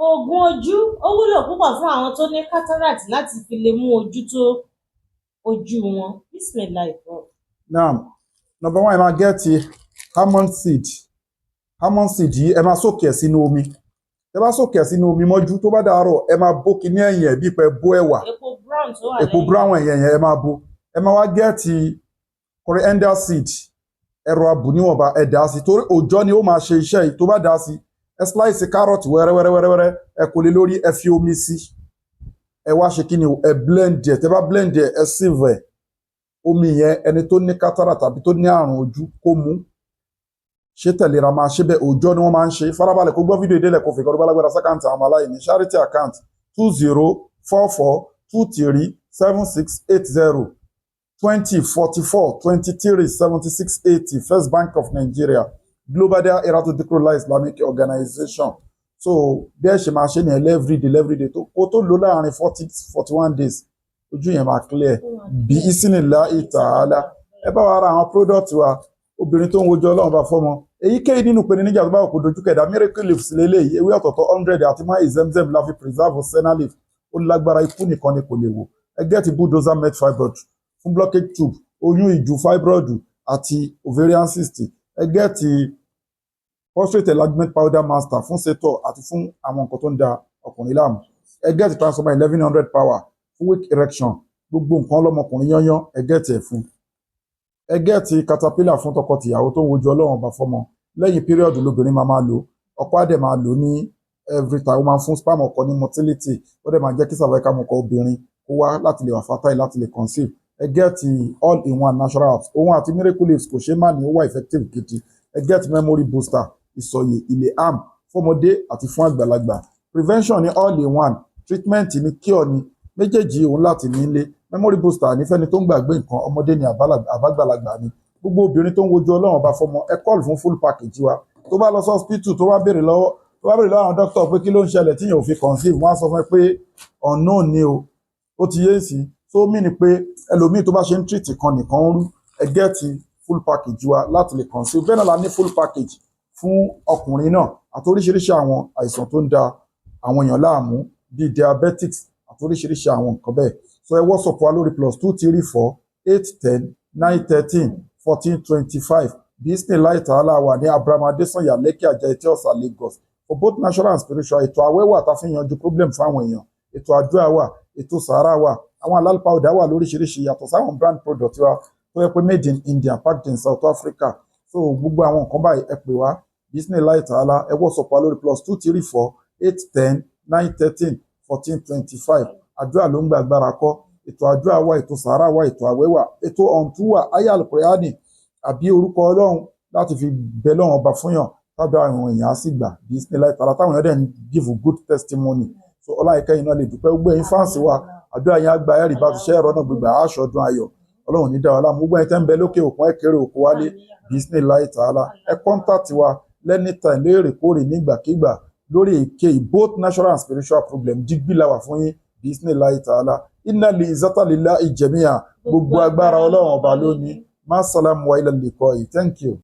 Oògùn ojú, ó wúlò púpọ̀ fún àwọn tó ní cataract láti fi lè mú ojú tó ojú wọn. Bismillah, prof. Naam. Number one, ẹ máa get almond seed. Almond seed yìí, ẹ máa soak ẹ̀ sínú omi. Ẹ bá soak ẹ̀ sínú omi mọ́jú, tó bá dàárọ̀, ẹ máa bó kíní ẹ̀yìn ẹ̀ bí pé bó ẹ̀wà. Epo brown tó wà Èpo lẹ́yìn. Brown ẹ̀yìn yẹn, ẹ máa bó. Ẹ máa wá get coriander seed, ẹ̀rọ abù níwọ̀nba, ẹ dà á sí, torí òòjọ́ ni ó máa ṣe iṣẹ́ yìí. Tó bá dà á sí, ẹ slice carrot wẹ́rẹ́wẹ́rẹ́wẹ́rẹ́, ẹ kò lè lórí, ẹ fi omi sí, ẹ wá ṣe kí ni o, ẹ blend ẹ. Tẹ bá blend ẹ, ẹ sieve ẹ. Omi yẹn, ẹni tó ní cataract tàbí tó ní àrùn ojú, kó mú ṣé tẹ̀léra, máa ṣe bẹ́ẹ̀. Òòjọ́ ni wọ́n máa ń ṣe. Farabalẹ̀ kó gbọ́ fídíò ìdílé, kó fi kọ́ bálágbára sí account àwọn aláìní. Charity account: 2044237680, 2044237680, First Bank of Nigeria, Global Dahiratu Dhikrlahi Islamic Organization. So bí ẹ ṣe máa ṣe nìyẹn everyday, everyday, tó kó tó lò láàrin 40, 41 days, ojú yẹn máa clear bí isinillahi ta'ala. Ẹ bá wa ra àwọn product wa. Obìnrin tó ń wojú Ọlọ́run bá fọ́mọ, èyíkéyìí nínú ìpèníjà tó bá wà, kó dojú kẹ̀dá, miracle leaves lélẹ́yìí. Ewé ọ̀tọ̀ọ̀tọ̀ 100 àti máa zemzem la fi preserve senna leaf. Ó lágbára, ikú nìkan ni kò lè wò. Ẹ get bulldozer med fibroid fún blockage tube, oyún ìju, fibroid àti ovarian cyst. Ẹ get prostate enlargement powder master fún sétọ̀ àti fún àwọn nǹkan tó ń da ọkùnrin láàmú. Ẹ get transformer 1100 power fún weak erection, gbogbo nǹkan ọlọ́mọkùnrin yányán, ẹ get ẹ̀ fún. Ẹ get caterpillar fún tọkọtìyàwó tó ń wojú Ọlọ́run ọba fọ́mọ. Lẹ́yìn period lobìnrin máa máa lò, ọkọ á dẹ̀ máa lò ní every time. Ó máa fún sperm ọkọ ní motility, ó dẹ̀ máa jẹ́ kí cervical mucus obìnrin kó wá láti lè wà fertile, láti lè conceive. Ẹ get all in one natural herbs, òun àti miracle leaves kò ṣeé má ní, ó wà effective gidi. Ẹ get memory booster, ìsọ̀yè ilé am fọmọdé àti fún àgbàlagbà. Prevention ní all in one, treatment ní cure ní méjèèjì, òun láti ní ilé. Memory booster nífẹ̀ẹ́ni tó ń gbàgbé nǹkan, ọmọdé ni àbágbàlagbà ni. Gbogbo obìnrin tó ń wojú Ọlọ́run ọba fọmọ, ẹ call fún full package wa. Tó bá lọ sí hospital, tó bá béèrè lọ́wọ́ àwọn doctor pé kí ló ń ṣẹlẹ̀ tí yẹn ò fi conceive, wọ́n á sọ fún ẹ pé unknown ni o. Ó ti yé sí tó mí ni pé ẹlòmíì tó bá ṣe ń treat kan nìkan ń rú. Ẹ get full package wa láti lè conceive. Bẹ́ẹ̀ náà la ní full package fún ọkùnrin náà àti oríṣiríṣi àwọn àìsàn tó ń da àwọn èèyàn láàmú bíi diabetics àti oríṣiríṣi àwọn nǹkan bẹ́ẹ̀. So ẹ WhatsApp wa lórí +2348109131425. Bismillahi ta'ala, wà ní Abraham Adesanya, Lekki Ajah, Etí Ọ̀sà, Lagos, for both natural and spiritual. Ètò àwẹ̀ wà tá a fi ń yanjú problem fáwọn èèyàn, ètò àdúrà wà, ètò sàárà wà, àwọn halal powder wà lóríṣiríṣi, yàtọ̀ sáwọn brand product wa tó yẹ pé made in India, packed in South Africa. So gbogbo àwọn nǹkan báyìí, ẹ pè wá. Bismillahi ta'ala, ẹ WhatsApp wa lórí +2348109131425. Àdúrà ló ń gba, agbára kọ́. Ètò àdúrà wà, ètò sàárà wà, ètò àwẹ̀ wà, ètò ọ̀ǹtú wà, ayé alukurani àbí orúkọ Ọlọ́run láti fi bẹ lọ́wọ́n ọba fún yàn, tábí àwọn èèyàn á sì gbà. Bismillahi ta'ala, táwọn èèyàn dẹ̀ ń give good testimony. So ọláìkẹyìn náà lè dúpẹ́. Gbogbo ẹ̀yin fans wa, àdúrà yẹn á gba, ẹ̀rì bá ti ṣe ẹ̀rọ náà gbígbà aṣọ ọdún ayọ̀. Ọlọ́run ní dáwọ́ láàmú. Gbogbo ẹ̀yin tẹ́ ń bẹ lókè òkun, ẹ̀ kéré òkú wálé. Bismillahi ta'ala, ẹ contact wa anytime, lóòrèkóòrè, nígbàkigbà, lórí èké both natural and spiritual problem. Dígbì la wà fún yín. Bismillahi ta'ala, innal izzata lillahi jami'a. Gbogbo agbára, Ọlọ́run ọba lónìí. Má sálámù wa ilal liqa'i. Thank you.